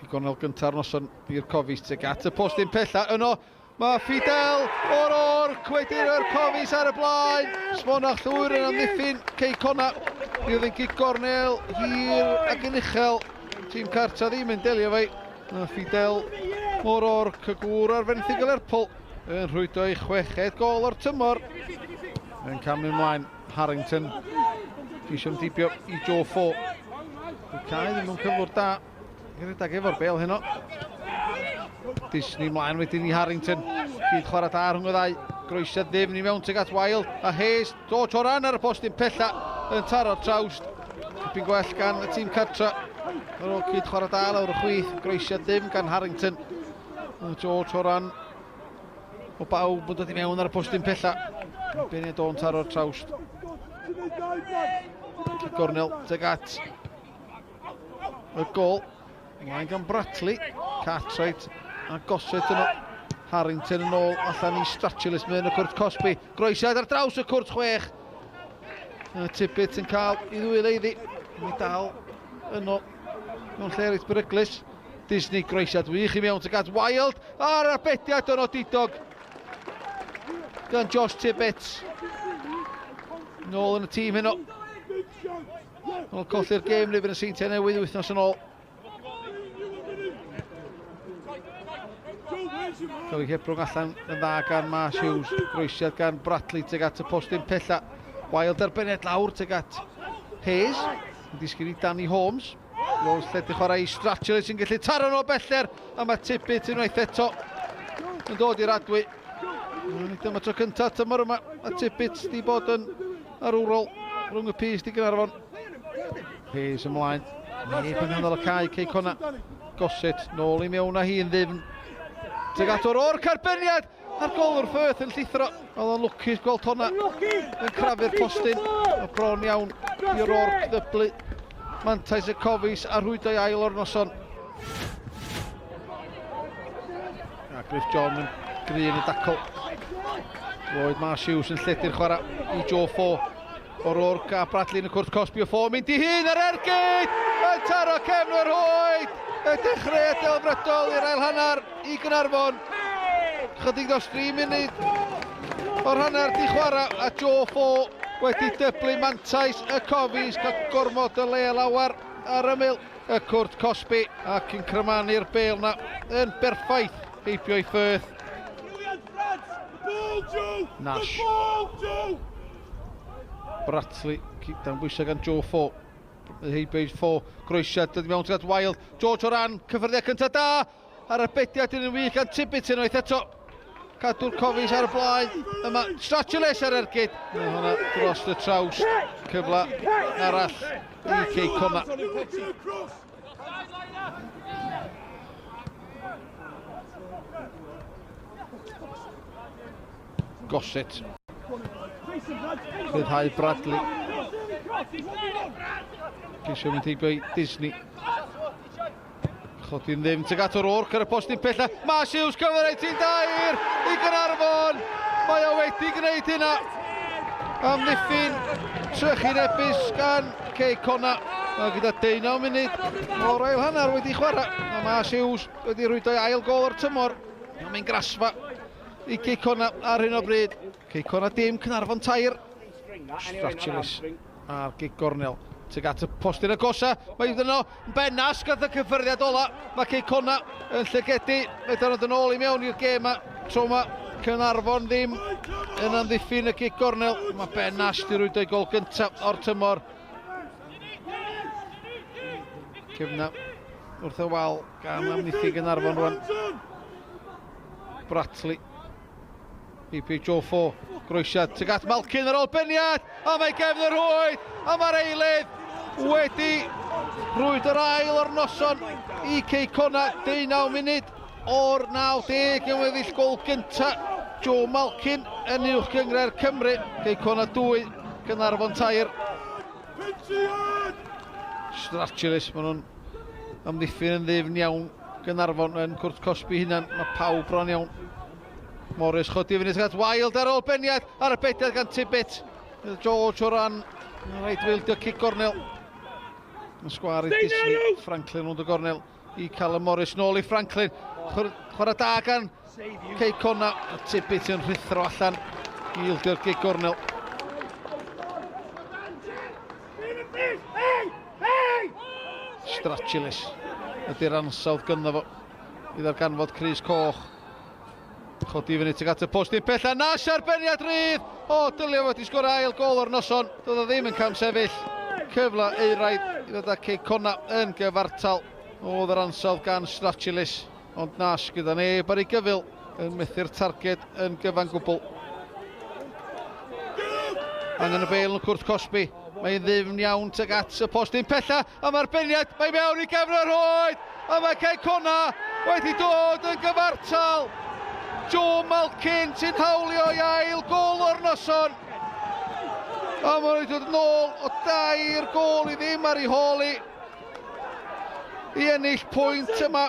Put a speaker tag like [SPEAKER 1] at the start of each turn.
[SPEAKER 1] Cic gornel gynta'r noson i'r Cofis tuag at y postyn pella yno. Mae Fidel o'r orc wedi rhoi'r Cofis ar y blaen. Smonach llwyr yn amddiffyn Cei Connah. Mi oedd yn gic gornel hir ac yn uchel. Tîm cartra ddim yn delio fe. Mae Fidel o'r orc y gŵr ar fenthyg y Lerpwl yn rhwydo ei chweched gol o'r tymor. Yn camu ymlaen Harrington. Ceisio ymdibio i Joe Fo. Cae ddim mewn cyflwr da. I redag efo'r bel heno. Disney mlaen wedyn i Harrington. Gyd chwarae da rhwng y ddau. Groesiad ddifn i mewn tuag at Wild a Hayes. George Horan ar y postyn pella yn taro'r trawst. Tipyn gwell gan y tîm cartra. Ar ôl cyd chwarae da lawr y chwith. Groesiad ddifn gan Harrington. George Horan o bawb yn dod i mewn ar y postyn pella. Benedon taro'r trawst. Gornel tuag at y gol. Ymlaen gan Bratley. Cartwright a Gossett yno. Harrington yn ôl allan i Stratulis mewn y cwrt cosbi. Groesiad ar draws y cwrt chwech. A Tibbet yn cael i ddwy leiddi. Mae dal yno mewn lle reit beryglus. Disney groesiad wych i mewn tuag at Wild. A'r arbediad yno didog gan Josh Tibbet. Nôl yn y tîm heno. Wel, colli'r gêm neu fydd y Seintiau Newydd wythnos yn ôl. Cael ei hebrwng allan yn dda gan Mars Hughes. Groesiad gan Bradley tuag at y postyn pella. Wild ar Bennett lawr tuag at Hayes. Yn disgyn i Danny Holmes. Rose lledu chwarae i Stratchley sy'n gallu taro nhw o beller. A mae Tibbet unwaith eto yn dod i'r adwy. Nid dyma tro cyntaf tymor yma. Mae Tibbet di bod yn arwrol rhwng y pyst i Gaernarfon. Hayes ymlaen. Neb yn nghanol y cae, Cei Connah. Gossett nôl i mewn â hi yn ddyfn. Tuag at o'r o'r carbyniad a'r golwr Firth yn llithro. Oedd o'n lwcus gweld honna yn crafu'r postyn. O bron iawn i'r orc ddyblu. Mantais y Cofis a rhwydo'i ail o'r noson. A Griff John yn gry yn y dacl. Lloyd Marsh Hughes yn lledu'r chwarae i Joe Fo. O'Rourke a Bradley yn y cwrt cosbi o Fo mynd i hun ar ergyd! Yn taro cefn o'r hoed! Y dechreuad delfrydol i'r ail hanner i Gaernarfon. Chydig dros 3 munud o'r hanner di chwarae a Joe Fo wedi dyblu mantais y Cofis cael gormod o le lawer ar ymyl y cwrt cosbi ac yn crymanu'r bêl na yn berffaith heibio i Firth. Nash. Bratley, dan bwysau gan Joe Fo. Heibio i Fo, groesiad, dod i mewn tuag at Wild. George Horan, cyffyrddiad cyntaf da! Ar y bediad yn wych gan Tibbet unwaith eto. Cadw'r Cofis ar y blaen. Yma Stratulis ar ergyd. Mae hwnna dros y traws. Cyfle arall i Cei Connah. Gossett. Rhyddhau Bradley. Ceisio mynd heibio i Disney. Chodi'n ddim tuag at o'r orc ar y postyn pella. Mas Hughes cyfer ei tîm dair i Gaernarfon. Mae o wedi gwneud hynna. Amddiffyn trychinebus gan Cei Connah. A gyda 19 munud o'r ail hanner wedi chwarae. A Mas Hughes wedi rhwydo ei ail gol o'r tymor. Mae'n grasfa i Cei Connah ar hyn o bryd. Cei Connah dim, Caernarfon tair. Stratulis a'r gig gornel tuag at y postyn agosa. Mae yno Ben Nash gath y cyffyrddiad ola. Mae Cei Connah yn llygedu. Mae dod yn ôl i mewn i'r gêm a tro yma Caernarfon ddim yn amddiffyn y gig gornel. Mae Ben Nash di rwydo ei gol gyntaf o'r tymor. Cefna wrth y wal gan amddiffyn Gaernarfon rwan. Bratley. PP Joe Fo, groesiad tuag at Malkin ar ôl beniad, a mae gefn y rhwyd, a mae'r eilydd wedi rhwyd yr ail o'r noson i Cei Connah, 19 munud o'r 90 yn weddill gol gynta Joe Malkin yn uwch gynghrair Cymru, Cei Connah 2, Caernarfon 3. Stratulis, maen nhw'n amddiffyn yn ddyfn iawn Gaernarfon yn cwrt cosbi hunan, mae pawb bron iawn. Morris chodi fyny at Wild ar ôl beniad ar y bediad gan Tibbet. George o ran rhaid wildio cic gornel. Yn sgwar i Disney, Franklin rownd y gornel. i Callum Morris, nôl i Franklin. Chwarae da gan Cei Connah, a Tibbet yn rhuthro allan i ildio'r gig gornel. Strachilis ydy'r ansawdd gynddo fo i ddarganfod Cris Coch. Chodi fyny tuag at y post i'n pella. Nash arbenniad rydd! O, dylio fod i sgor ail gol o'r noson. Doedd o ddim yn cam sefyll. Cyfle euraid i ddod â Cei Connah yn gyfartal. Oedd yr ansawdd gan Strachilis. Ond Nash gyda neb ar ei gyfyl yn methu'r targed yn gyfan gwbl. Angen y bel yn cwrt cosbi. Mae'n ddyfn iawn tuag at y post un pella. A mae'r beniad, mae mewn i gefn yr hoed. A mae Cei Connah wedi dod yn gyfartal. Joe Malkin sy'n hawlio i ail gol o'r noson. A mae'n wedi dod nôl o dair gol i ddim ar ei hôl i. I ennill pwynt yma.